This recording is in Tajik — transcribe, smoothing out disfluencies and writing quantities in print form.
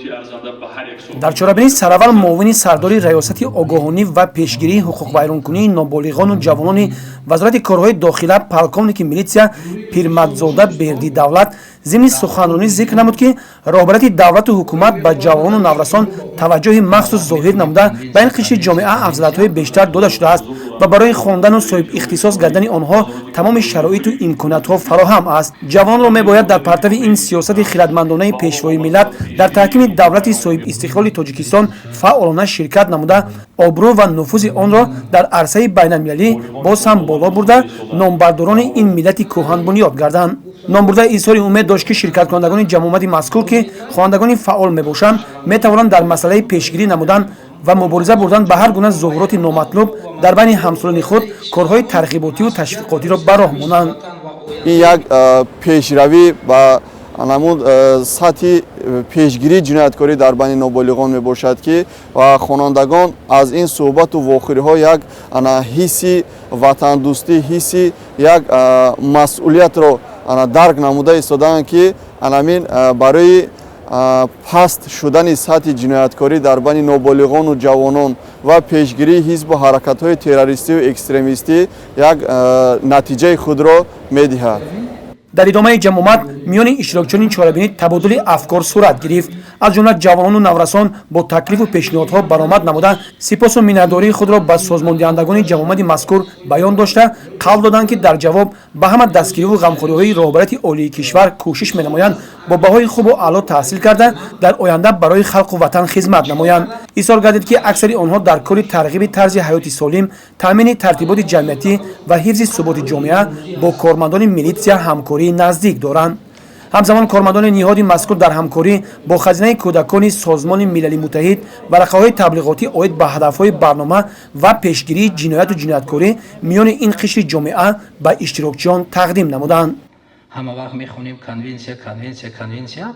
Иштироки арзанда ба ҳар як Дар чорабинӣ сараввал муовини сардори Раёсати огоҳонӣ ва пешгирии ҳуқуқвайронкунии ноболиғону ҷавонони Вазорати корҳои дохила, полковники милитсия Пирматзода Бердӣ Давлат зимни суханронӣ зикр намуд, ки роҳбарияти давлату ҳукумат ба ҷавонону наврасон таваҷҷӯҳи махсус зоҳир намуда, ба ин қишри ҷомеа афзалиятҳои бештар дода шудааст ва барои хондану соҳибихтисос гардани онҳо тамоми шароиту имкониятҳо фароҳам аст. Ҷавонро мебояд дар партави ин сиёсати хиратмандонаи Пешвои миллат дар таҳкими давлати соҳибистиқлоли Тоҷикистон фаъолона ширкат намуда, обрӯ ва нуфузи онро дар арсаи байналмилалӣ боз ҳам боло бурда, номбардорони ин миллати кӯҳанбунёд гарданд. Номбурда изҳори умед дошт, ки ширкаткунандагони ҷамъомади мазкур, ки хонандагони фаъол мебошанд, метавонанд дар масъалаи пешгирӣ намудан ва мубориза бурдан ба ҳар гуна зуҳуроти номатлуб дар байни ҳамсолони худ корҳои тарғиботиву ташвиқотиро ба роҳ монанд. Ин як пешравӣ ба ҳамун сатҳи пешгирии ҷинояткорӣ дар байни ноболиғон мебошад, ки ва хонандагон аз ин суҳбату вохӯриҳо як ана ҳисси ватандӯстӣ, ҳисси як масъулиятро ана дарк намуда истодаанд, ки анамин барои паст шудани сатҳи ҷинояткорӣ дар байни ноболиғону ҷавонон ва пешгирии ҳизбу ҳаракатҳои террористию экстремистӣ як натиҷаи худро медиҳад. Дар идомаи ҷамъомад миёни иштирокчиёни чорабинӣ табодули афкор сурат гирифт. Аз ҷумла ҷавонону наврасон бо таклифу пешниҳодҳо баромад намуда, сипосу миннатдории худро ба созмондиҳандагони ҷамъомади мазкур баён дошта, қавл доданд, ки дар ҷавоб ба ҳама дастгириву ғамхориҳои роҳбарияти олии кишвар кӯшиш менамоянд бо баҳои хубу аъло таҳсил карда, дар оянда барои халқу ватан хизмат намоянд. Изҳор гардид, ки аксари онҳо дар кори тарғиби тарзи ҳаёти солим, таъмини тартиботи ҷамъиятӣ ва ҳифзи суботи ҷомеа бо кормандони милитсия ҳамкории наздик доранд. Ҳамзамон кормандони ниҳоди мазкур дар ҳамкорӣ бо Хазинаи кӯдакони Созмони Милали Муттаҳид варақаҳои таблиғотӣ оид ба ҳадафҳои барнома ва пешгирии ҷинояту ҷинояткорӣ миёни ин қишри ҷомеа ба иштирокчиён тақдим намуданд. Ҳама вақт мехонем: конвенсия, конвенсия, конвенсия.